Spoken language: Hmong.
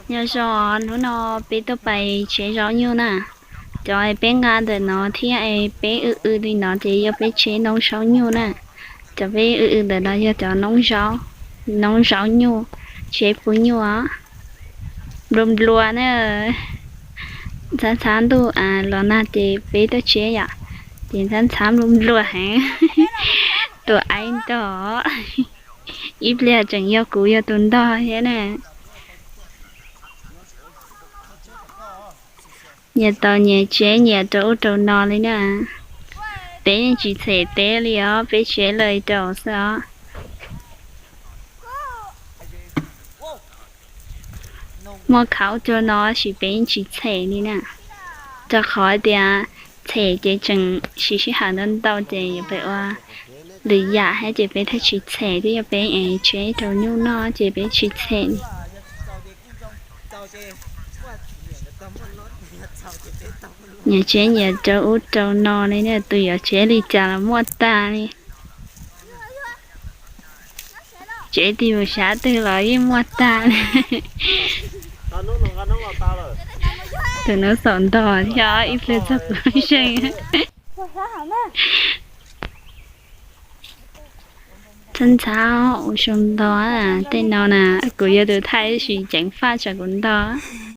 Nyob zoo, hnub no peb tuaj pais tsev zaub nyuj na. Cov peb nqa ntawm no thiab peb w w li no ces yog peb tsev noob zaub nyuj na. Cov peb w w ntawm no yog cov noob zaub, noob zaub nyuj, tsev puv nyuj os. Nplua nplua na, ntxhab ntxhab ntuj los nag ces peb tuaj tsev yom, ces ntxhab ntxhab nplua nplua heev. Tus aib ntog, ib pliag tseem yog kuv yog tus ntog thiab na. Nyias tau nyias tsev nyias rau ub rau no li na. Peb yeej tsis txhem teb li os, peb tsev lawm rau xwb os. Muaj khau cuag no tab sis peb yeej tsis txhem li na. Rau qhov tias txhem ces tseem siv sij hawm ntau ntau ces yuav pem ua lwm yam thiab ces peb thiaj tsis txhem thiab, yog peb ev tsev rau nyuj noj ces peb tsis txhem li. Nyias tsev nyias rau ub rau no li na, tus yuav tsev li cas los muaj tag li. Tsev tig mus xyov twg los yeej muaj tag li. Tus nub xaum ntog thiab ib pliag txog kuv lub zeej. Ntxhab ntxhab ua zoo ntog, tej no na kuv yog tus thaij tab sis ceev faj tsam kuv ntog.